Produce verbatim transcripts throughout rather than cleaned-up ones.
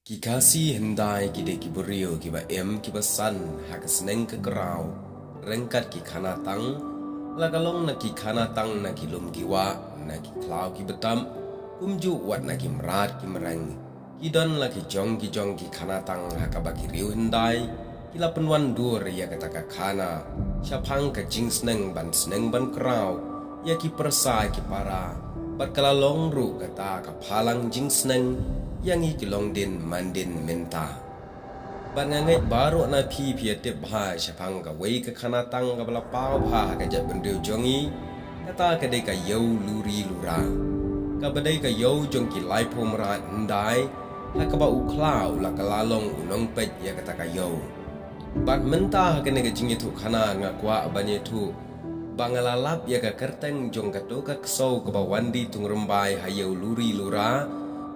Ki Khasi hyndai ki dei ki briew kiba im kiba san ha ka sneng ka kraw, ryngkat ki khana tang, la ka long na ki khana tang na ki lum ki wah, na ki khlaw ki btap, kumjuh wat na ki mrad ki mreng. Ki don la ki jong ki jong ki khana tang ha kaba ki riew hyndai ki la pynwandur ïa kata ka khana shaphang ka jingsneng ban sneng ban kraw ïa ki pyrsa ki para, bad ka la long ruh kata ka phalang jingsneng ïa ngi ki longdien mandien mynta. Bad nga ngeit baroh na phi phi ïa tip bha shaphang kawei ka khana tang kaba la paw bha ha ka jaitbynriew jong ngi, kata ka dei ka ïew luri lura, kaba dei ka ïew jong ki laiphew mrad hyndai, ha kaba u khla u la kylla long u nongpeit ïa kata ka ïew. Bad mynta ha kane ka jingïathuh khana nga kwah ban ïathuh ba nga la lap ïa ka kyrteng jong kato ka ksew kaba wan die Tungrymbai ha ïew luri lura.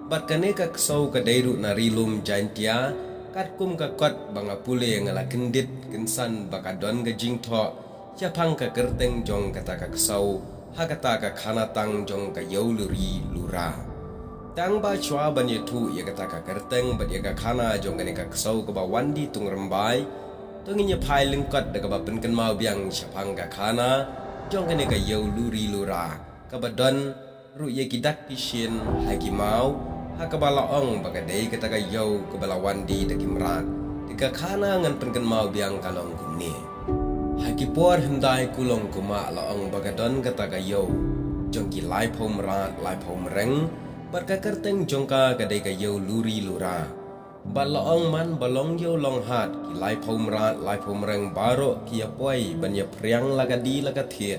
Bad kane ka ksew ka dei ruh na Ri Lum Jaintia, katkum ka kot ba nga pule nga la kyndit kynsan ba ka don ka jingthoh shaphang ka kyrteng jong kata ka ksew ha kata ka khana tang jong ka ïew luri lura. Tang ba shuwa ban ïathuh ïa kata ka kyrteng bad ïa ka khana jong kane ka ksew kaba wan die Tungrymbai, to ngin ïa phai lyngkot da kaba pynkynmaw biang shaphang ka khana jong kane ka ïew luri lura, kaba don ruh ïa ki dak ki shin ha ki maw, ha kaba la ong ba ka dei kata ka ïew kaba la wan die da ki mrad. Te ka khana ngan pynkynmaw biang ka long kumne. Ha ki por hyndai kulong kumah la ong ba ka don kata ka ïew jong ki laiphew mrad laiphew mreng, bad ka kyrteng jong ka ka dei ka ïew luri lura. Bad la ong man ba long ïew long hat, ki laiphew mrad laiphew mreng baroh ki ïa poi ban ïa phriang la ka die la ka thied,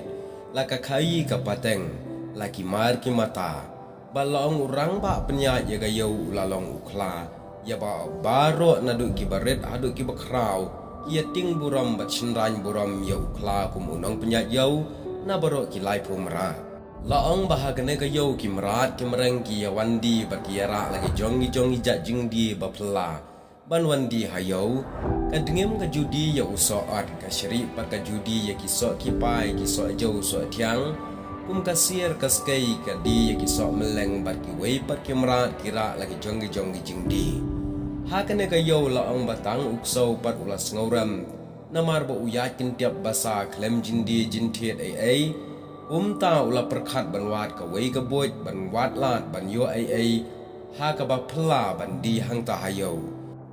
la ka khaïi ka pateng, la ki mar ki mata. Bad la ong u rangbah pynïaid ïa ka ïew u la long u khla ïa ba baroh naduh kiba rit haduh kiba khraw ki ïa tieng burom bad shynrang burom ïa u khla kum u nongpynïaid ïew na baroh ki laiphew mrad. La ong ba ha kane ka ïew ki mrad ki mreng ki ïa wan die bad ki ïa rah la ki jong ki jong ki jait jingdie ba phylla ban wan die ha ïew. Ka dngiem ka ju die ïa u soh ot, ka shrieh pat ka ju die ïa ki soh ki pai, ki soh jew soh thiang. Kum ka sier ka skei ka die ïa ki soh mylleng bad kiwei pat ki mrad ki rah la ki jong ki jong ki jingdie. Ha kane ka ïew la ong ba tang u ksew pat u la sngewrem namar ba u ïaid kyntiap basa khlem jingdie jingthied ei ei. Kumta u la pyrkhat ban wad kawei ka buit ban wad lad ban ïoh ei ei ha kaba phylla ban die hangta ha ïew.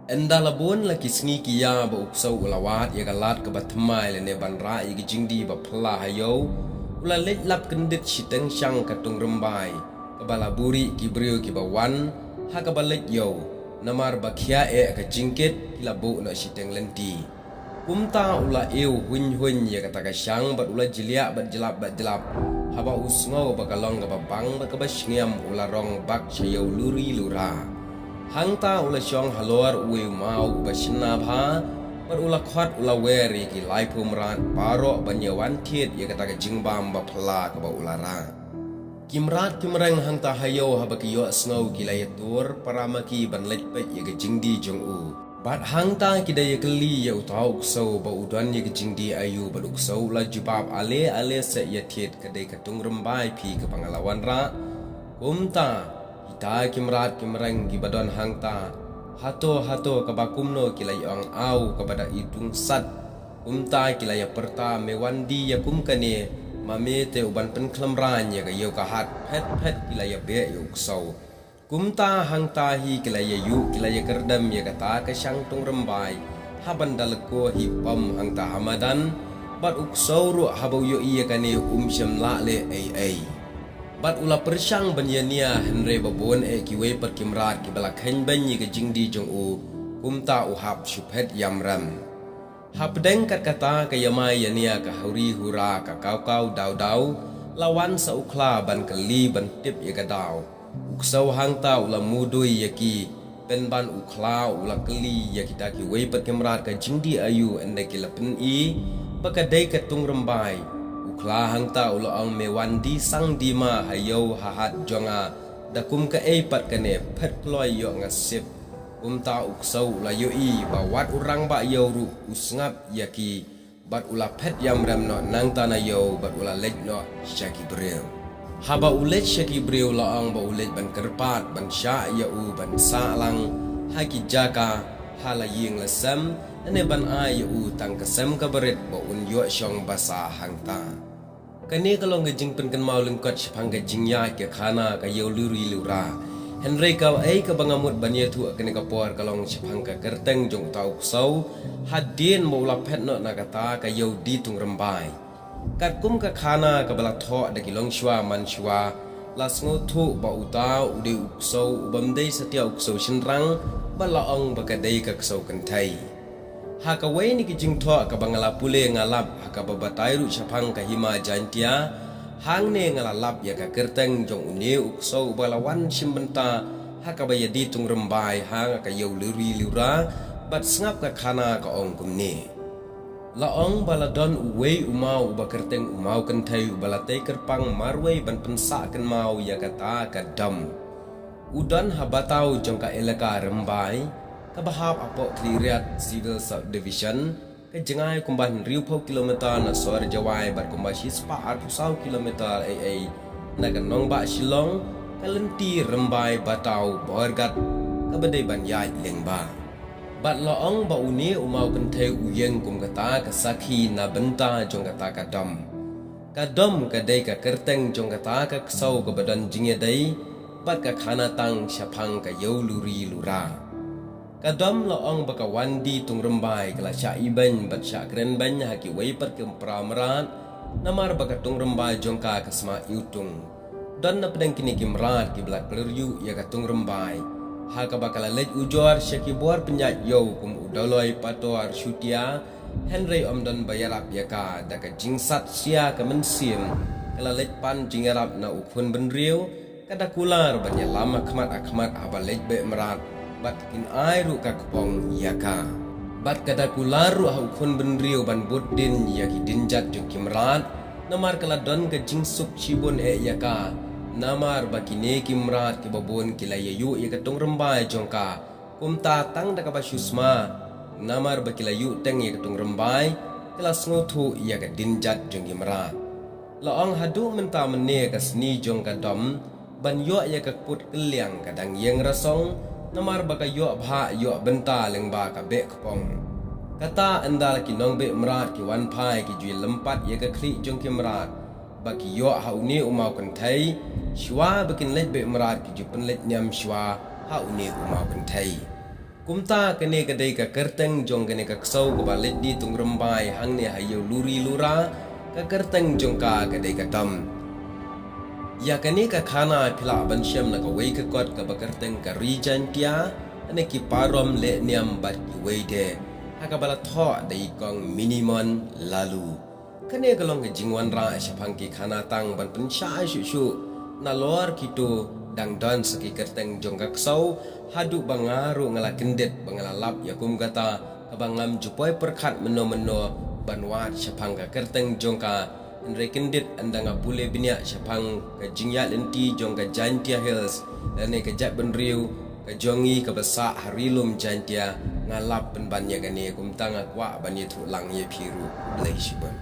Ynda la bun la ki sngi ki ïa ba u ksew u la wad ïa ka lad kaba thymmai lane ban rah ïa ki jingdie ba phylla ha ïew, u la leit lap kyndit shiteng shang ka Tungrymbai kaba la buhrieh ki briew kiba wan ha kaba leit ïew, namar ba khia eh ka jingkit ki la buh noh shiteng lynti. Kumta u la ïew huin huin ïa kata ka shang bad u la jliah bad jlap bad jlap. Haba u sngew ba ka long kaba bang bad kaba shngiam u la rong bak sha ïew luri lura. Hangta u la shong halor uwei u maw uba shynna bha bad u la khot u la wer ïa ki laiphew mrad baroh ban ïa wan thied ïa kata ka jingbam ba phylla kaba u la rah. Ki mrad ki mreng hangta ha ïew haba ki ïohsngew ki la ïa tur para ma ki ban leit peit ïa ka jingdie jong u. Bad hangta ki da ïa kylli ïa uta u ksew ba u don ïa ka jingdie aïu bad u ksew u la jubab ale ale seh ïa thied ka dei ka Tungrymbai phi kaba nga la wanrah. Kumta kita ki mrad ki mreng kiba don hangta hato hato kaba kumno ki la ïa ong aw kaba da i tungsat. Kumta ki la ïa pyrta me wan die ïa kum kane ma me te u ban pynkhlem rain ïa ka ïew ka hat phet phet ki la ïa beh ïa u ksew. Kumta hangta hi ki la ïa ïuh ki la ïa kyrdem ïa kata ka shang Tungrymbai ha ban da leko hi pom hangta ha madan. Bad u ksew ruh haba u ïohi ïa kane um shym lah leh ei ei. Bad u la pyrshang ban ïa nia hynrei ba bun eh kiwei pat ki mrad kiba la kheiñ beiñ ïa ka jingdie jong u. Kumta u hap shu phet ïam rem. Hapdeng kat kata ka ïamai ïania ka huri hura ka kaw kaw daw daw, la wan sa u khla ban kylli ban tip ïa ka daw. U ksew hangta u la mudui ïa ki, pynban u khla u la kylli ïa kita kiwei pat ki mrad ka jingdie aïu ynda ki la pyni ba ka dei ka Tungrymbai. U khla hangta u la ong me wan die sang die ma ha ïew ha hat jong nga, da kum kaei pat kane phet kloi ïoh nga sip. Kumta u ksew u la ïohi ba wat u rangbah ïew ruh u sngap ïa ki, bad u la phet ïam rem noh nangta na ïew bad u la leit noh sha ki briew. Haba u leit sha ki briew la ong ba u leit ban kyrpad ban shah ïa u ban sah lang ha ki jaka ha la ïing la sem, ne ban ai ïa u tang ka sem kaba rit ba un ïoh shong basa hangta. Kane ka long ka jingpynkynmaw lyngkot shaphang ka jingïaid ka khana ka Ïew Luri Lura. Hynrei kaei kaba nga mut ban ïathuh ha kane ka por ka long shaphang ka kyrteng jong uta u ksew, hadien ba u la phet noh na kata ka Ïew Ditungrymbai. Katkum ka khana kaba la thoh da ki longshuwa manshuwa, la sngewthuh ba uta u dei u ksew u bym dei satia u ksew shynrang, ba la ong ba ka dei ka ksew kynthei. Ha kawei na ki jingthoh kaba nga la pule nga lap ha kaba batai ruh shaphang ka Hima Jaintia, hangne nga la lap ïa ka kyrteng jong une u ksew uba la wan shim bynta ha kaba ïa Ditungrymbai ha ka Ïew Luri Lura, bad sngap ka khana ka ong kumne. La ong ba la don uwei u maw uba kyrteng u Maw Kynthei uba la tei kyrpang marwei ban pynsah kynmaw ïa kata ka dom. U don ha bataw jong ka elaka Rymbai, kaba hap hapoh Khliehriat Civil Subdivision, ka jngai kumba hynriewphew kilometer na sor Jowai bad kumba shispah arphew saw kilometer eiei na ka nongbah Shillong, ka lynti Rymbai Bataw Borgat, kaba dei ban ïaid lyngba. Bad la ong ba une u Maw Kynthei u ïeng kum kata ka sakhi na bynta jong kata ka dom. Ka dom ka dei ka kyrteng jong kata ka ksew kaba don jingïadei bad ka khana tang shaphang ka Ïew Luri Lura. Ka dom la ong ba ka Wan Ditungrymbai ka la shah ibeiñ bad shah krenbeiñ ha kiwei pat ki para mrad, namar ba ka tungrymbai jong ka ka sma iwtung. Don na pdeng kine ki mrad kiba la khlur ïa ka tungrymbai, ha kaba ka la leit ujor sha ki bor pynïaid ïew kum u Doloi Pator Shutia, hynrei ym don ba ïarap ïa ka. Da ka jingsat sia ka mynsiem, ka la leit pan jingïarap na u khun bynriew, ka da kular ban ïalam ha khmat ha khmat haba leit beh mrad, bad kin ai ruh ka kpong ïa ka. Bad ka da kular ruh ha u khun bynriew ban bud dien ïa ki dienjat jong ki mrad, namar ka la don ka jingsuk shibun eh ïa ka, namar ba kine ki mrad kiba bun ki la ïa ïuh ïa ka tungrymbai jong ka, kumta tang da kaba shu sma, namar ba ki la ïuh teng ïa ka tungrymbai, ki la sngewthuh ïa ka dienjat jong ki mrad. La ong haduh mynta mynne ka sni jong ka dom, ban ïoh ïa ka kput kylliang ka dang ïeng rasong, namar ba ka ïoh bhah ïoh bynta lyngba ka beh kpong. Kata ynda ki nongbeh mrad ki wan phai ki ju lympat ïa ka khlieh jong ki mrad, ba ki ïoh ha une u Maw Kynthei, shuwa ba kin leit beh mrad ki ju pynleit niam shuwa ha une u Maw Kynthei. Kumta kane ka dei ka kyrteng jong kane ka ksew kaba leit Ditungrymbai hangne ha Ïew Luri Lura, ka kyrteng jong ka ka dei ka dom. Ïa kane ka khana phi lah ban shem na kawei ka kot kaba kyrteng ka Ri Jaintia, ne ki parom leh niam bad kiwei de, ha kaba la thoh da i kong Minimon Laloo. Kane ka long ka jingwanrah shaphang ki khana tang ban pynshai shuh shuh, nalor kito dang don sa ki kyrteng jong ka ksew, haduh ba nga ruh nga la kyndit ba nga la lap ïa kum kata, kaba ngam ju poi pyrkhat mynno mynno ban wad shaphang ka kyrteng jong ka. Hynrei kyndit ynda nga pule bniah shaphang ka jingïaid lynti jong ka Jaintia Hills, lane ka jaitbynriew ka jong ngi kaba sah ha Ri Lum Jaintia, nga lap pynban ïa kane, kumta nga kwah ban ïathuh lang ïa phi ruh. Khublei shibun.